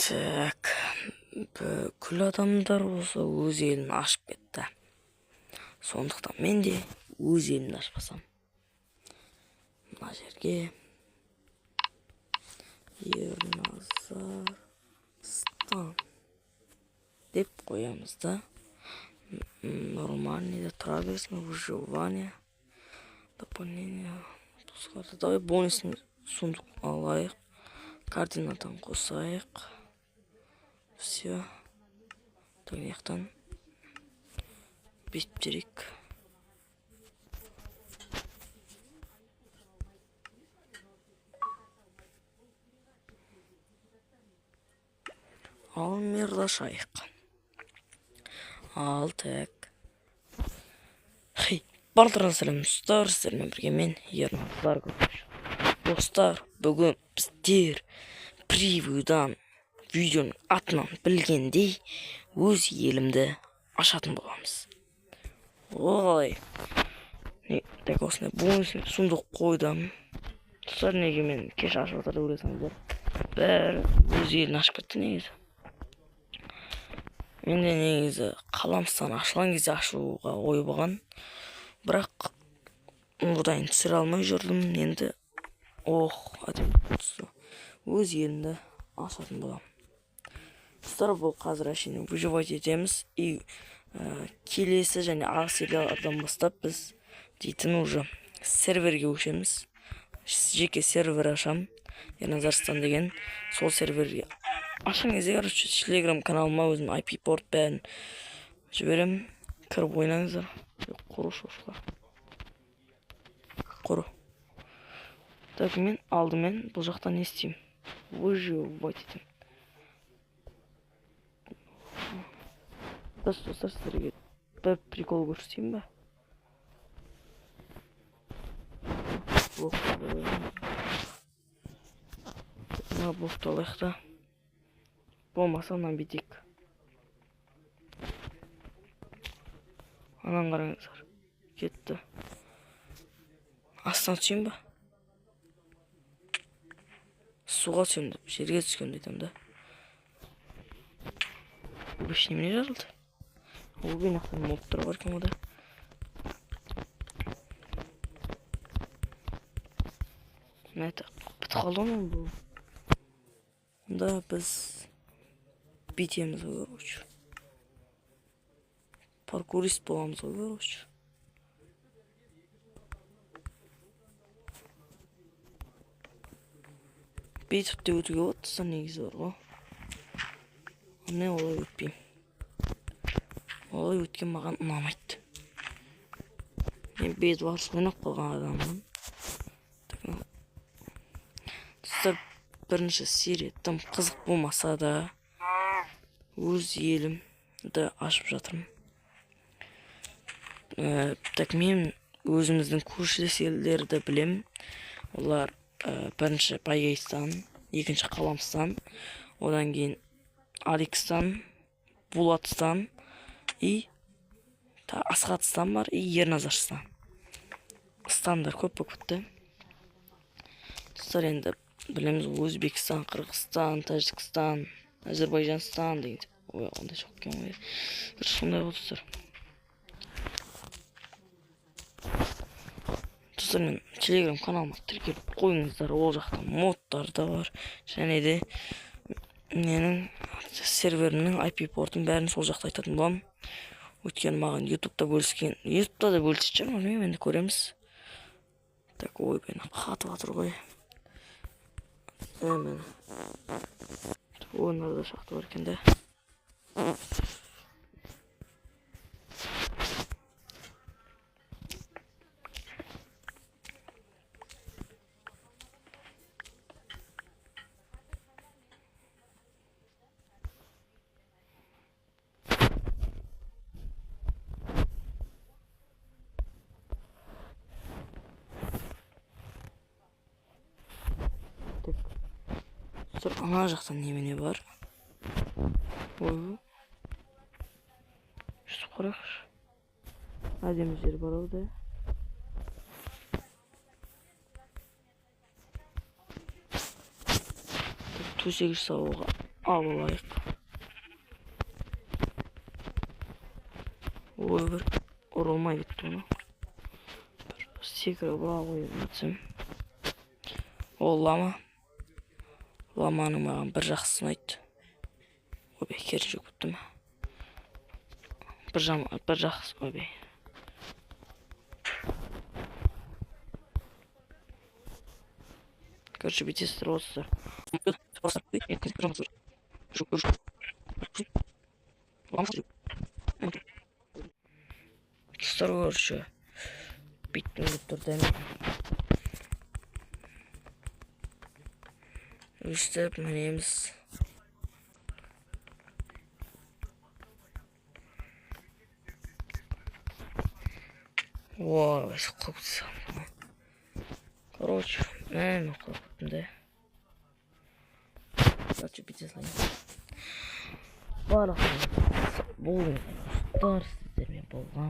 Так, бүкіл адамдар осы өз елін ашып кетті. Сондықтан мен де өз елімді ашпасам. Мына жерге Ерназарстан деп қоямыз да. Нормальный да тұра берсін. Выживание, дополнение. Давай бонусный сундук алайық. Координатаны қосайық. Все. Так, мына жақтан бүйтіп жүрейік. Ал мирді ашайық. Ал так. Хей, барлықтарыңызға сәлем, достар, сіздермен бірге мен, Ерназар. Достар, бүгін біздер превьюдан, видеоның атынан білгендей, өз елімді ашатын боламыз. Ой. Не, так, осындай бонус сундук қойдым. Достар, неге мен кеш ашып жатыр деп ойласаңыздар, бәрі өз елін ашып кетті негізі. Менде негізі Қаламстан ашылған кезде ашуға ой болған. Бірақ бұдайын түсіре алмай жүрдім. Енді ох, әдемі түсті. Өз елімді ашатын боламын. Достар, бұл қазір әшейін выживать етеміз. И келесі және арғы сериялардан бастап біз дейтін уже серверге көшеміз. Жеке сервер ашам. Ерназарстан деген. Сол серверге ашқан кезде, короче, телеграм каналыма өзім IP порт бәрін жіберемін. Кіріп ойнаңыздар. Құру шошқа. Құру. Так, мен алдымен бұл жақта не істеймін? Выживать етемін. Достар, сіздерге бір прикол көрсетейін ба? Мына блокты алайық та. Болмаса мынаны бүйтейік. Ананы қараңыздар. Кетті. Астына түсейін ба? Суға түсемін деп, жерге түскенді айтамын да. Ойбай, немене жарылды? Ойбай, мына жақта мобтар бар екен ғой да. Мына бітіп қалды ғой бұл. Онда біз бүйтеміз ғой, короче. Паркурист боламыз ғой, короче. Бүйтіп те өтуге болады, достар, негізі бар ғой. Мен олай өтпеймін. Олай өткен маған ұнамайды. Мен бет барыс ойнап қалған адаммын. Достар, бірінші серия тым қызық болмаса да өз елімді ашып жатырмын. Так, мен өзіміздің көршілес елдерді білемін. Олар бірінші Байгайстан, екінші Қаламстан, одан кейін Аликстан, Булатстан и Асхатстан бар, и Ерназарстан. Стандар көп болып кетті. Достар, енді білеміз Өзбекстан, Қырғызстан, Тәжікстан, Әзербайжанстан деген. Ой, ондай жоқ екен ғой. Бір сондай ғой, достар. Достар, мен телеграм каналыма тіркеліп қойыңыздар. Ол жақта модтар да бар. Және де менің серверімнің IP портын бәрін сол жақта айтатын боламын. Өйткені маған ютубта бөліскен, ютубта да бөлісетін шығармын, білмеймін, енді көреміз. Так, ойбай, қатып жатыр ғой. Міне. Ойындарда шақты бар екен да. Достар, ана жақта немене бар? Ой. Жүзіп қарайықшы. Әдемі жер бар ау да. Төсек жасауға Алып алайық. Ой, бір ұрылмай кетті оны. Бір секіріп ұра қойып өтсем. Ол лама. Ламаның маған бір жақсысын айтты. Ойбай, керісінше кетті ме? Бір жам, бір жақсы, ойбай. Короче, бүйтесіздер, достар. Достар, короче, бүйткім келіп тұр да мен. Өстіп мінеміз. Ой, құлап. Короче, мен құлап кеттім де. Короче, бүйте салайын. Барлықтарыңызға бұл, достар, сіздермен болған